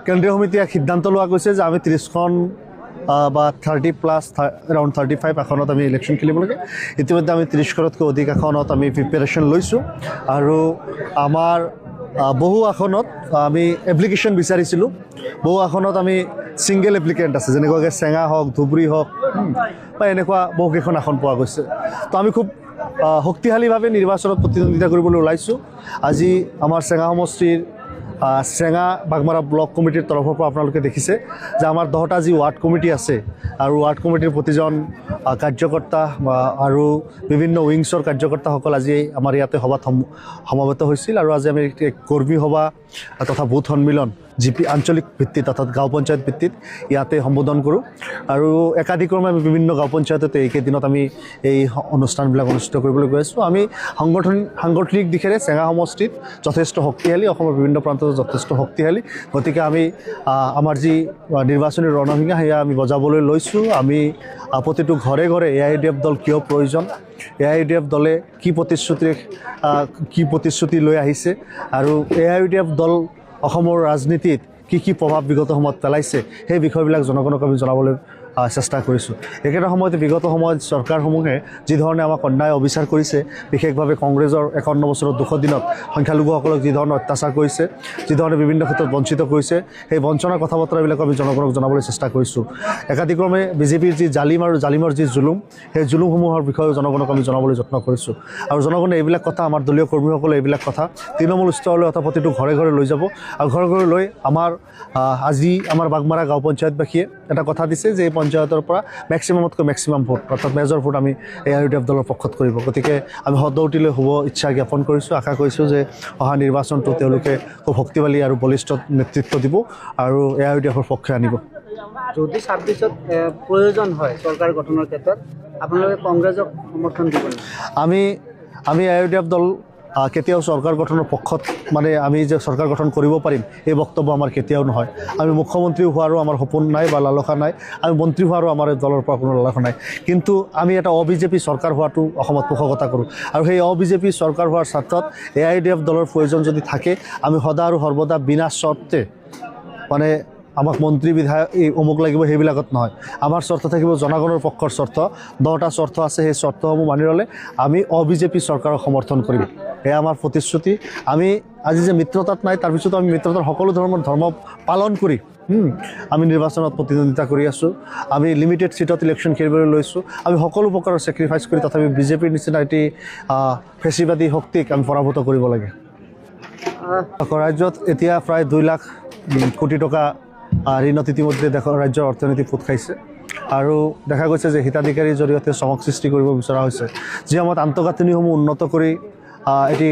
কেন্দ্ৰীয় সমিতিয়ে এক সিদ্ধান্ত লোৱা গৈছে যে আমি 30খন বা 30 plus, around 35 আসনত আমি ইলেকশ্যন খেলিব লাগে। ইতিমধ্যে আমি 30খনতকৈ অধিক আসনত আমি প্ৰিপেৰেশ্যন লৈছোঁ আৰু আমাৰ বহু আসনত আমি এপ্লিকেশ্যন বিচাৰিছিলোঁ। বহু আসনত আমি ছিংগল এপ্লিকেণ্ট আছে, যেনেকুৱাকৈ চেঙা হওক, ধুবুৰী হওক বা এনেকুৱা বহুকেইখন আসন পোৱা গৈছে। তো আমি খুব শক্তিশালীভাৱে নিৰ্বাচনত প্ৰতিদ্বন্দ্বিতা কৰিবলৈ ওলাইছোঁ। আজি আমাৰ চেঙা সমষ্টিৰ চেঙা বাগমাৰা ব্লক কমিটিৰ তৰফৰ পৰা আপোনালোকে দেখিছে যে আমাৰ 10টা যি ৱাৰ্ড কমিটি আছে আৰু ৱাৰ্ড কমিটিৰ প্ৰতিজন কাৰ্যকৰ্তা বা আৰু বিভিন্ন উইংছৰ কাৰ্যকৰ্তাসকল আজি আমাৰ ইয়াতে সভাত সমবেত হৈছিল। আৰু আজি আমি এক কৰ্মী সভা তথা বুথ সন্মিলন জি পি আঞ্চলিক ভিত্তিত, অৰ্থাৎ গাঁও পঞ্চায়ত ভিত্তিত ইয়াতে সম্বোধন কৰোঁ। আৰু একাধিক্ৰমে আমি বিভিন্ন গাঁও পঞ্চায়ততে এইকেইদিনত আমি এই অনুষ্ঠানবিলাক অনুষ্ঠিত কৰিবলৈ গৈ আছোঁ। আমি সংগঠন সাংগঠনিক দিশেৰে চেঙা সমষ্টিত যথেষ্ট শক্তিশালী, অসমৰ বিভিন্ন প্ৰান্তত যথেষ্ট শক্তিশালী। গতিকে আমি আমাৰ যি নিৰ্বাচনী ৰণশিঙা, সেয়া আমি বজাবলৈ লৈছোঁ। আমি প্ৰতিটো ঘৰে ঘৰে এ I U D F দল কিয় প্ৰয়োজন, এ I U D F দলে কি প্ৰতিশ্ৰুতি লৈ আহিছে আৰু এ I U D F দল অসমৰ ৰাজনীতিত কি কি প্ৰভাৱ বিগত সময়ত পেলাইছে, সেই বিষয়বিলাক জনগণক আমি জনাবলৈ চেষ্টা কৰিছোঁ। একেটা সময়তে বিগত সময়ত চৰকাৰসমূহে যিধৰণে আমাক অন্যায় অবিচাৰ কৰিছে, বিশেষভাৱে কংগ্ৰেছৰ 51 বছৰৰ 200 দিনত সংখ্যালঘুসকলক যিধৰণে অত্যাচাৰ কৰিছে, যিধৰণে বিভিন্ন ক্ষেত্ৰত বঞ্চিত কৰিছে, সেই বঞ্চনাৰ কথা বতৰাবিলাক আমি জনগণক জনাবলৈ চেষ্টা কৰিছোঁ। একাদিক্ৰমে বিজেপিৰ যি জালিম আৰু জালিমৰ যি জুলুম, সেই জুলুমসমূহৰ বিষয়েও জনগণক আমি জনাবলৈ যত্ন কৰিছোঁ। আৰু জনগণে এইবিলাক কথা, আমাৰ দলীয় কৰ্মীসকলে এইবিলাক কথা তৃণমূল স্তৰলৈ অৰ্থাৎ প্ৰতিটো ঘৰে ঘৰে লৈ যাব। আৰু ঘৰে ঘৰে লৈ আমাৰ আজি আমাৰ বাগমাৰা গাঁও পঞ্চায়তবাসীয়ে এটা কথা দিছে যে এই পঞ্চায়তৰ পৰা মেক্সিমামতকৈ মেক্সিমাম ভোট, অৰ্থাৎ মেজৰ ভোট আমি এ I U D F দলৰ পক্ষত কৰিব। গতিকে আমি সদৌটিলৈ শুভ ইচ্ছা জ্ঞাপন কৰিছোঁ। আশা কৰিছোঁ যে অহা নিৰ্বাচনটো তেওঁলোকে খুব শক্তিশালী আৰু বলিষ্ঠ নেতৃত্ব দিব আৰু এ I U D এফৰ পক্ষে আনিব। যদি 26ত প্ৰয়োজন হয় চৰকাৰ গঠনৰ ক্ষেত্ৰত, আপোনালোকে কংগ্ৰেছক সমৰ্থন দিব নেকি? আমি আমি এ I U D F দল কেতিয়াও চৰকাৰ গঠনৰ পক্ষত, মানে আমি যে চৰকাৰ গঠন কৰিব পাৰিম, এই বক্তব্য আমাৰ কেতিয়াও নহয়। আমি মুখ্যমন্ত্ৰী হোৱাৰো আমাৰ সপোন নাই বা লালসা নাই। আমি মন্ত্ৰী হোৱাৰো আমাৰ দলৰ পৰা কোনো লালসা নাই। কিন্তু আমি এটা অবিজেপি চৰকাৰ হোৱাটো অসমত পোষকতা কৰোঁ। আৰু সেই অবিজেপি চৰকাৰ হোৱাৰ স্বাৰ্থত এ I U D F দলৰ প্ৰয়োজন যদি থাকে, আমি সদা আৰু সৰ্বদা বিনা চৰ্তে, মানে আমাক মন্ত্ৰী, বিধায়ক, এই অমুক লাগিব, সেইবিলাকত নহয়। আমাৰ চৰ্ত থাকিব জনগণৰ পক্ষৰ চৰ্ত। 10টা চৰ্ত আছে, সেই চৰ্তসমূহ মানি ল'লে আমি অবিজেপি চৰকাৰক সমৰ্থন কৰিম। এয়া আমাৰ প্ৰতিশ্ৰুতি। আমি আজি যে মিত্ৰতাত নাই, তাৰপিছতো আমি মিত্ৰতাৰ সকলো ধৰ্মৰ ধৰ্ম পালন কৰি আমি নিৰ্বাচনত প্ৰতিদ্বন্দ্বিতা কৰি আছোঁ। আমি লিমিটেড ছিটত ইলেকশ্যন খেলিবলৈ লৈছোঁ। আমি সকলো প্ৰকাৰৰ ছেক্ৰিফাইচ কৰি তথাপি বিজেপিৰ নিচিনা এটি ফেচিবাদী শক্তিক আমি পৰাভূত কৰিব লাগে। ৰাজ্যত এতিয়া প্ৰায় 2 লাখ কোটি টকা ঋণত ইতিমধ্যে দেশৰ ৰাজ্যৰ অৰ্থনীতি পোত খাইছে। আৰু দেখা গৈছে যে হিতাধিকাৰীৰ জৰিয়তে চমক সৃষ্টি কৰিব বিচৰা হৈছে। যি সময়ত আন্তঃগাঁথনিসমূহ উন্নত কৰি এটি